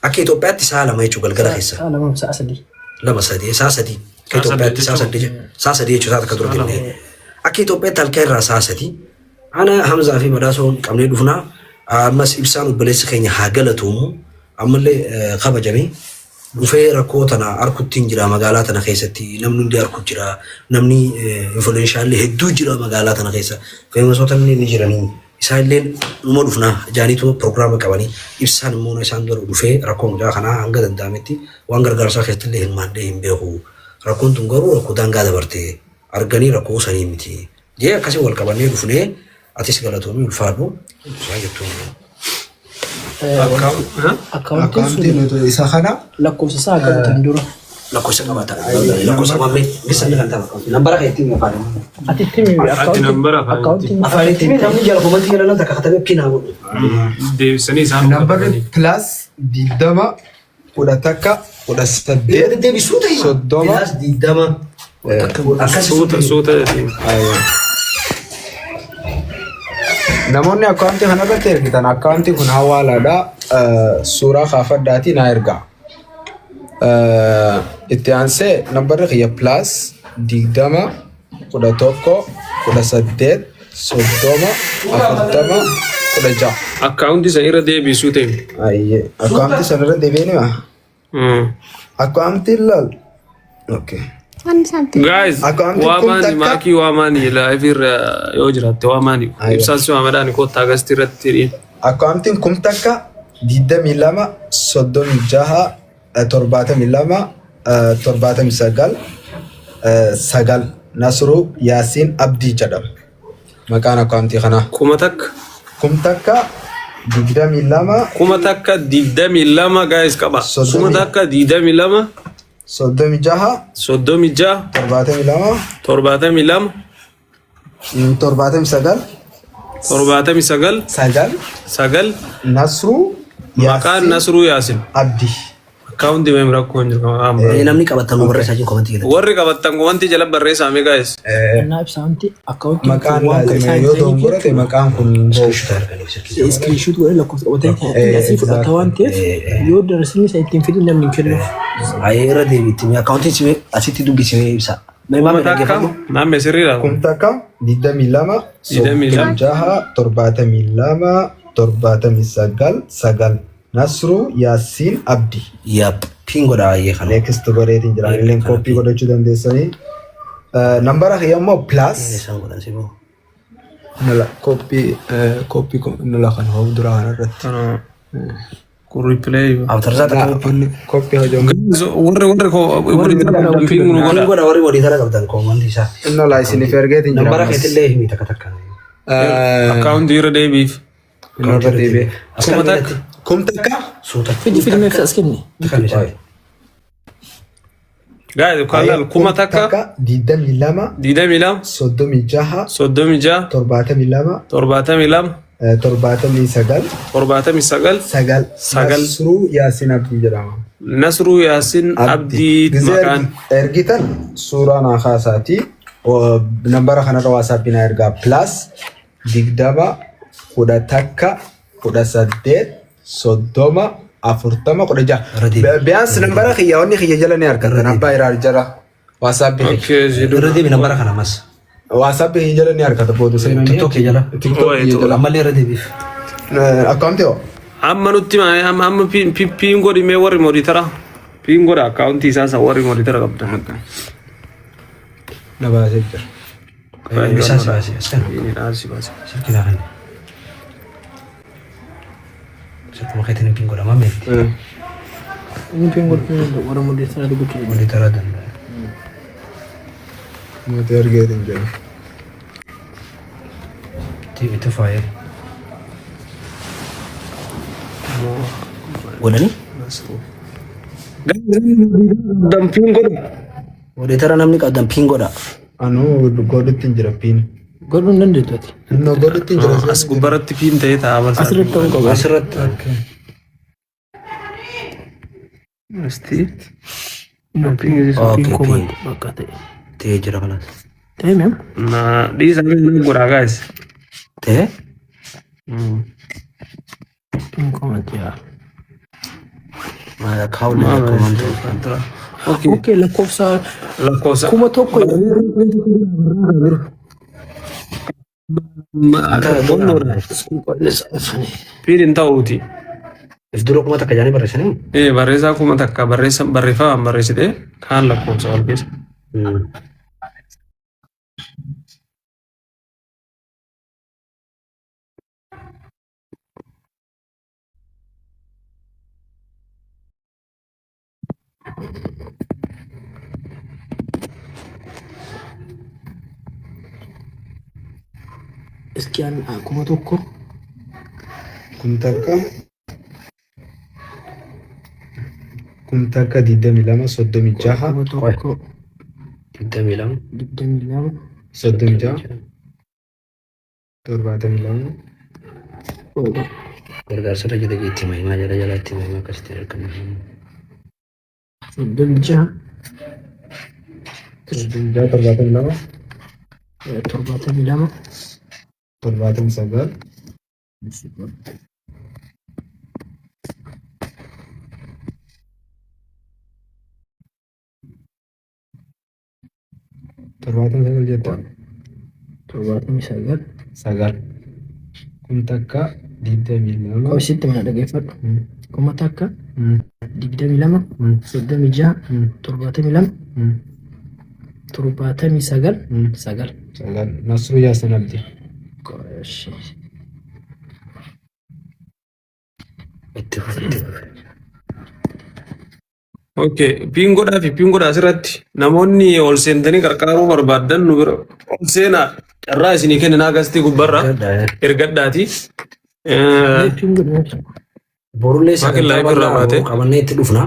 Akka Itoophiyaatti sa'a 2 jechuudha galgala keessa. Sa'a 2 sa'a 3. 2 3 sa'a 3. Akka Itoophiyaatti sa'a 8 sa'a 3 jechuudha sa'a takka dura kennee. Akka Itoophiyaatti halkan irraa sa'a 3. Ana Hamzaa fi Badhaasoo qabnee dhufnaa. Ammas ibsaan obboleessi keenya haa galatoomu. Ammallee kabajamee dhufee rakkoo tana arkutti hin jira magaalaa tana keessatti namni hundi arku jira. Namni influential hedduu jira magaalaa tana keessa. Famousoota ni jiranii. Isaan illeen numa dhufna jaaniitu proogiraama qabanii ibsaan immoo isaan dura dhufee rakkoo mucaa kanaa hanga danda'ametti waan gargaarsaa keessatti illee hirmaadhee hin beeku. Rakkoon tun garuu rakkoo daangaa dabarte arganii rakkoo sanii miti. Jee akkasii wal qabannee dhufnee atis galatoomii ulfaadhu. Isaan jettuun. Akkaawuntiin sun Akkaawuntiin nuti isa kana lakkoofsa isaa qabatan dura. Lakkoofsa qabata. Lakkoofsa mammee bisanni kan ta'u. Nambara kan ittiin afaan. Ati itti himi Ati nambara afaan akkaawuntiin Afaan itti himi namni jala komantii jala takka katabee pinaa godhu. Deebisanii isaan nambarri plus 20 11 18 Deddeebisuu ta'e. 30 Plus 20. Akkasii Suuta suuta jedhee. Namoonni akkaawuntii kanarratti ergitan akkaawuntiin kun hawaalaadha. Suuraa kaafadhaatii naa ergaa. Itti aansee nambarri kiyya plus 20 11 18 30 40 16. Akkaawuntii san irra deebisuu ta'e. Ayyee akkaawuntii sanarra deebi'ee nima. Akkaawuntiin laal. Okay. Guys, Akkaawuntiin kun waamaani takka maakii waamaani live irra yoo jiraatte waamaani. Aywa. Ibsaan si waamadhaan kottaa gasti irratti hidhiin. Akkaawuntiin kum takka 22 36 72 79 9 Nasruu Yaasiin Abdii jedhama. Maqaan akkaawuntii kanaa. 1000. 1000 22 1022 guys qaba. 1022. 36 36. 72 72. 79 79. 9 9. Nasruu Maqaan Yaasiin Nasruu Yaasin. Abdii. Akkaawuntii meem rakkoo hin jiru. Namni qabatan nu barreessaa jiru komantii jalatti. Warri qabattan komantii jala barreessaa mee guys. Kanaaf isaanti akkaawuntiin Maqaan kun waan kan laazime isaan yoo ta'aniif dogongorate jechuudha. maqaan kun hin bahu. Screenshot arganii sirrii. Screenshot godhee lakkoofsa qabatanii asii fudhata waan ta'eef yoo darasni isa ittiin fidin namni hin kennuuf. Ayee irra deebiitti akkaawuntiin simee asitti dubbisimee ibsa. Mee Kuma maamee takka dhaggeeffadhu. maamee sirriidha. 1000 22 22. 36 72 79 9 Nasruu Yaasiin Abdii. Yap. Pin godha ayyee kana. Next bareetiin jira. Illeen copy godhachuu dandeessanii. Nambara kiyya immoo plus Isaan godhan si boo. Nala copy copy nala kan hoo dura kana irratti. Kun replay. Abtarsaa takka. Copy hojii. Warri warri pin nu Pin godha. godha warri walii tara qabdan koomantii isaa. Nala isiniif ergeetiin jira. Nambara keetillee himi takka takka. Akkaawuntii irra deebiif. Irra deebi'e. 1000. 1000. Suuta. Fidi fidi meef as kenni. Kan isaa. Guys, kallaal 1000. 22 22. 36 36. 72 72. 79 79. 9 9. Nasruu Yaasiin Abdii jedhama. Nasruu Yaasin Abdii Gizee maqaan. ergitan suuraa naa kaasaati. Nambara kanarra WhatsAppii naa ergaa plus 20 11 18 30 40 16. Irra deebi. Biyaans nambara kiyya wanni kiyya jala ni argattan abbaa iraa jala WhatsAppii kiyya. Okay, jedhu. Irra deebi nambara kana mas. WhatsAppii kiyya jala ni argata booda seenanii. TikTok kee jala. TikTok kiyya jala. Ammallee irra deebiif. Akkaawuntii hoo? Amma nutti hima, amma pin pin pin godhi mee warri moderator. Pin godha akkaawuntii isaa san warri moderator qabdan. Na baasee jira. Bisaan si baasee as kana. Piin si baase. Silkii naa kenni. Silkuma keetiin pin godhama meetti. Inni pin godhuu hin danda'u warra moderator dubbachuu danda'u. Moderator danda'a. Mootii argeetiin jira. Itti faayee. Godhanii? Qabdan pin godha. Moderator namni qabdan pin godha. Anuu godhutti hin jira pin. Godhuu hin dandeettu ati. Innoo godhutti hin jira. As gubbaratti pin ta'ee ta'a barsaa. Asirratti ta'uu qaba. Asirratti. Asti. Pin Okay, Pin pin. comment bakka ta'e. Ta'ee jira kanas. Ta'e meem? Na dhiisa na godha guys. Ta'ee? Pin comment yaa. Kaawul comment. Okay. Okay, lakkoofsa Lakkoofsa. 1000. Pin hin ta'uuti. If dura 1000 jaanii barreessanii. Ee barreessaa 1000 barreessa barreeffamaan barreessite kaan lakkoofsa wal keessa. Iski an 1000. 1000. 1000 22 36. 1000. 22. 22. 36 72. Gargaarsa irra jira itti hima himaa jala jala itti hima himaa akkasitti argamu. 36. 36 72. 72. 79. 79 jetta. 79. 9. 1000 22. Qo'isitti mana dhageeffadhu. 1000 22 36 72 79 9. 9. Nasruu Yaasin Abdi. Qo'isi. Itti fufi itti fufi. Okay, pin godhaa fi pin godhaa asirratti namoonni ol seentanii qarqaaruu barbaaddan nu bira ol seenaa carraa isinii kenninaa gastii gubbarraa ergadhaati. Pin godhu. Borullee Waaqni sagantaa live irraa bal'aa baate. boru qabannee itti dhufna.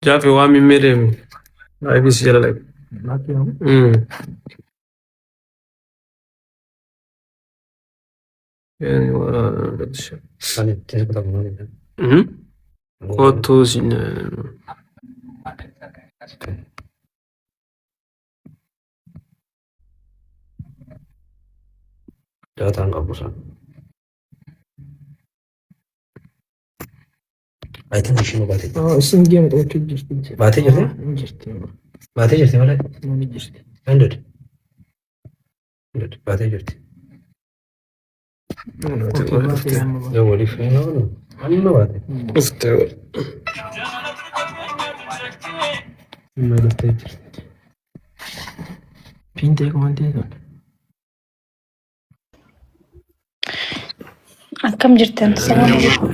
Jaafe waan mimmee deemi. Live si jala dhaqe. Kan itti kutamu. Kottuu sin. Daataan qabu san. I think isheen baatee jirti. Isin geema taphachuu jirti. Baatee jirti? Ni jirti. Baatee jirti malee. Ni jirti. Hundred. Hundred. Baatee jirti. Okay, baatee amma baatee. Yoo waliif hin oolu. Amma baate. Dhuftee. Amma dhuftee jirti. Pin ta'e komantii sun. Akkam jirtan? Salaam alaikum.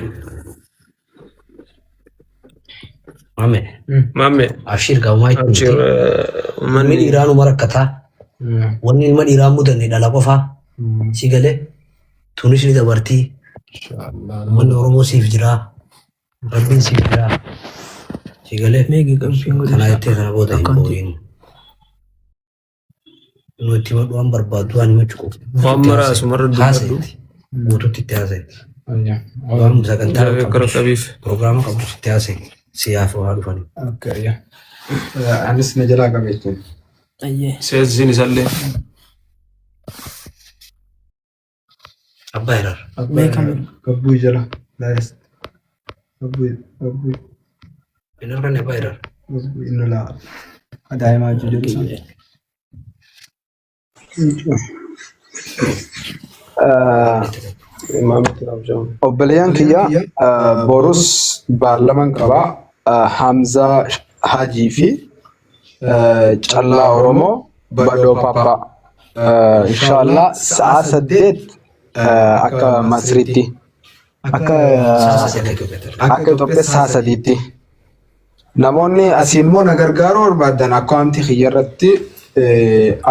Mame. Maamme. Abshir gaa'umaa itti Abshir miti. Ilmi uummanni dhiiraa numa rakkataa. Wanni ilma dhiiraa mudanne dhala qofaa. Si galee tunis ni dabartii. Uummanni Oromoo siif jiraa. Rabbiin siif jiraa. Si galee Meeqa qabu pin godhu. kana jettee kana booda hin Akkaawuntii. boo'in. Nu itti himadhu waan barbaaddu waan himachuu qabu. Waan Itti maraa haasa'e. asumarra dubbadhu. Haasa'e. Guutuutti itti haasa'e. Waan sagantaa Jaafee akka qabdus rakkaabiif. pirogiraama qabdus itti haasa'e. Siyaaf waa dhufani. Okay. Anis na jalaa qabe jechuudha. Ayyee. Seesiin isallee. Abbaa hiraar. Meeqa? Gabbuu jala. Laayis. Gabbuu gabbuu Hin arganne abbaa hiraar. gabbuu inni laa. Daa'imaa jedhu sana. Obboleeyyan kiyya borus baarlaman qabaa Hamzaa Hajii fi Callaa Oromoo Badhoo Paappaa. Inshaallah sa'a 8 akka Masriitti akka Sa'a 3 akka Itoophiyaatti. Akka Itoophiyaa sa'a 3tti. Namoonni asii immoo na gargaaruu barbaadan akkaawuntii kiyya irratti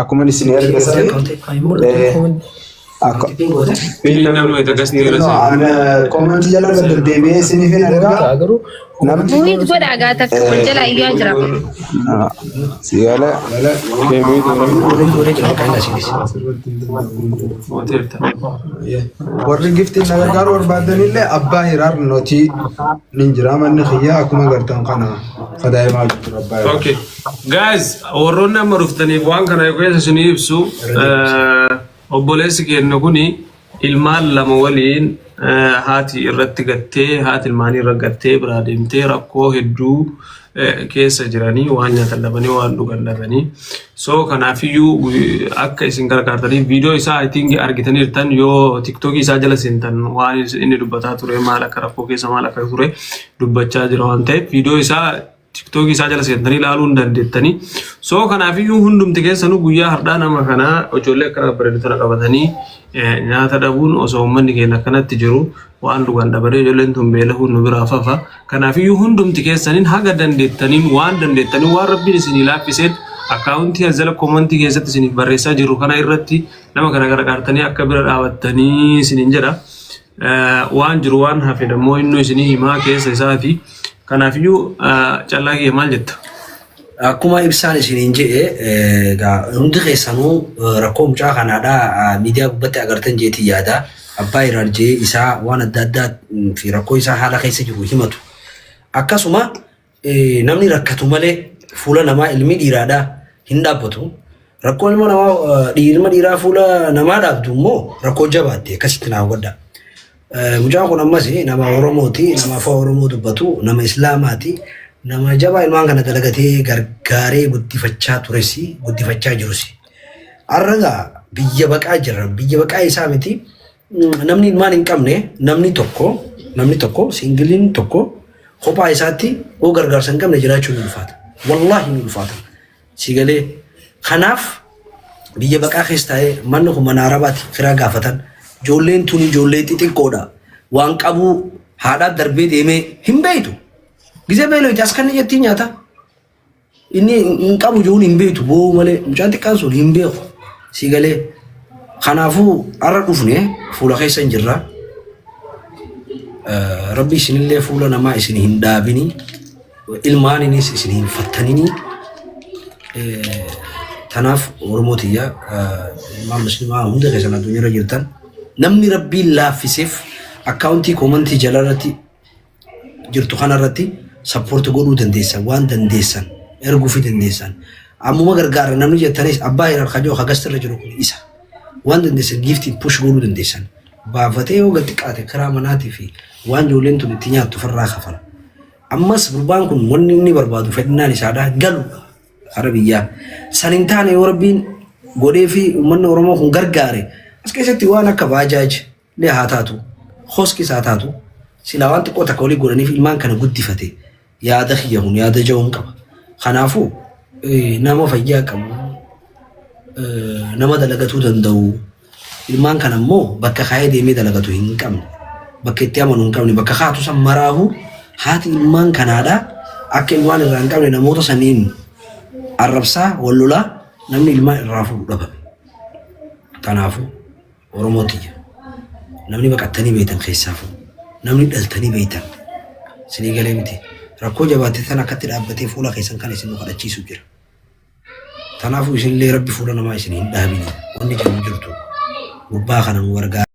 akkuma isin erga sanii Ay, mul'atu komantii. Akka Pin goote. Pin namni wayita gastii irra No, seenu. ana comment jala gad deddeebi'ee isiniif hin argaa. Garuu Namni Mute godhaa gaa takka wal jala iyyaa jira. si gala. Keemii dura. Pin gootee jira kan inni asiinis. Mooteerta. Warri giftiin na gargaaruu barbaadanillee abbaa hiraar nootii nin jira manni kiyyaa akkuma gartan kana fadaa'imaa jiru abbaa hiraar. Okay. Guys, warroonni amma dhuftaniif waan kana keessa isinii ibsu obboleessi keenya kuni ilmaan lama waliin haati irratti gattee haati ilmaanii irra gattee biraa deemtee rakkoo hedduu keessa jiranii waan nyaatan dhabanii waan dhugan dhabanii. So kanaafiyyuu akka isin gargaartaniif viidiyoo isaa I think argitaniirtan yoo TikTokii isaa jala seentan waan inni dubbataa ture maal akka rakkoo keessa maal akka ture dubbachaa jira waan ta'eef viidiyoo isaa TikTokii isaa jala seentanii ilaaluu hin dandeettanii. So kanaafiyyuu hundumti keessanuu guyyaa har'aa nama kanaa ijoollee akkana bareedu tana qabatanii nyaata dhabuun osoo uummanni keenya akkanatti jiru waan dhugan dhabanii ijoolleen tun beelahuun nu biraa fafa. Kanaafiyyuu hundumti keessaniin haga dandeettaniin waan dandeettaniin waan rabbiin isinii laaffiseen akkaawuntii as jala koomantii keessatti isiniif barreessaa jiru kana irratti nama kana gargaartanii akka bira dhaabattanii isiniin jedha. Waan jiru waan hafe dammoo innuu isinii himaa keessa isaati. Kanaafiyyuu callaa kiyya maal jetta? Akkuma ibsaan isiniin jedhe egaa hundi keessanuu rakkoo mucaa kanaadha miidiyaa gubbatti agartan jeetii yaada. Abbaa Hiraar jee isaa waan adda addaa fi rakkoo isaa haala keessa jiru himatu. Akkasuma namni rakkatu malee fuula namaa ilmi dhiiraadha hin dhaabbatu. Rakkoo ilma namaa ilma dhiiraa fuula namaa dhaabdu immoo rakkoo jabaatti akkasitti naa hubadha. Mucaan kun ammas nama Oromooti, nama afaan Oromoo dubbatu, nama Islaamaati, nama jabaa ilmaan kana dalagatee gargaaree guddifachaa tures, guddifachaa jirus. Har'a egaa biyya baqaa jira. Biyya baqaa isaa miti. Namni ilmaan hin qabne namni tokko singleiin tokko kophaa isaatti yoo gargaarsa hin qabne jiraachuun ni ulfaata. Wallaahi ni ulfaata. Si galee kanaaf biyya baqaa keessa taa'ee manni kun mana Arabaati firaa gaafatan. Ijoolleen tun ijoollee xixiqqoodha. Waan qabuu haadhaa darbee deemee hin beektu. Gizee beeloyti as kan jettii nyaata. Inni hin qabu jiruun hin beektu boo'uu malee mucaan xiqqaan sun hin beeku. Si galee kanaafuu har'a dhufne fuula keessa hin jirra. Rabbi isinillee fuula namaa isin hin dhaabini. Ilmaaninis isin hin fattanini. Tanaaf Oromoo tiyya ilmaan musliimaa hunda keessan addunyaarra jirtan namni rabbiin laaffiseef akkaawuntii koomantii jalarratti jirtu kanarratti support godhuu dandeessan waan dandeessan erguufi dandeessan. Ammuma gargaara namni jettanis abbaa hiraar kajoo hagastirra jiru kun isa. Waan dandeessan giftiin push godhuu dandeessan. Baafatee yoo gad xiqqaate karaa manaatii fi waan ijoolleen tun itti nyaattu farraa kafala. Ammas gurbaan kun wanni inni barbaadu fedhinnaan isaadha galuudha kara biyyaa. San hin taane yoo rabbiin godhee fi uummanni Oromoo kun gargaare as keessatti waan akka baajaaj illee haa taatu hoskis haa taatu silaa waan xiqqoo takka walii godhaniif ilmaan kana guddifate yaada kiyya kun yaada ja'uun qaba. Kanaafuu nama fayyaa qabu nama dalagatuu danda'u ilmaan kana immoo bakka kaayee deemee dalagatu hin qabne bakka itti amanu hin qabne bakka kaatu san maraahu haati ilmaan kanaadha akka ilmaan irraa hin qabne namoota saniin arrabsaa wal lolaa namni ilmaan irraa fuudhu dhabame. Kanaafuu Oromoo tiyya namni baqattanii beektan keessaafuu namni dhaltanii beektan isinii galee miti rakkoo jabaatte tan akkatti dhaabbatee fuula keessan kan isin nu kadhachiisu jira. Kanaafuu isinillee rabbi fuula namaa isin hin dhaabini wanni jedhamu jirtu gubbaa kana nu gargaara.